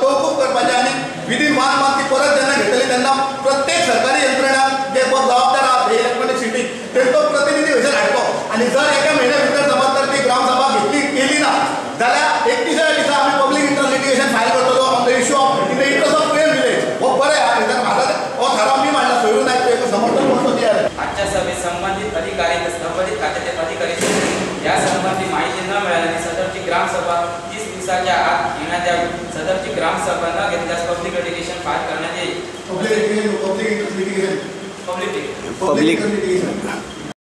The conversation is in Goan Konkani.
तहकूब करपाचें आनी विदीन 1 मंथ ती परत जेन्ना घेतली तेन्ना प्रत्येक सरकारी यंत्रणा जे जबाबदार आहात इलेक्ट्रॉनिक सिटीक तेंचो प्रतिनिधी हयसर हाडचो आनी जर एका म्हयन्या भितर समज तर ती ग्रामसभा घेतली केली ना जाल्यार 31व्या दिसा आमी पब्लीक इंट्रस्ट लिटिगेशन फायल करतलो on the issue of in the interest of Curem village. हो बरें आहा थंयसर म्हाका हो थाराव आमी मांडला सोयरू नायक एक समर्थन कसो दियात. आजच्या सभेत संबंधित अधिकारी संबंधित खात्याचे अधिकारी या संबंधी माहिती न मिळाल्याने सदरची ग्रामसभा 30 दिवसाच्या आत घेण्यात यावी. सदरची ग्रामसभा न घेतल्यास पब्लिक लिटिगेशन फाईल करण्यात येईल. Public litigation.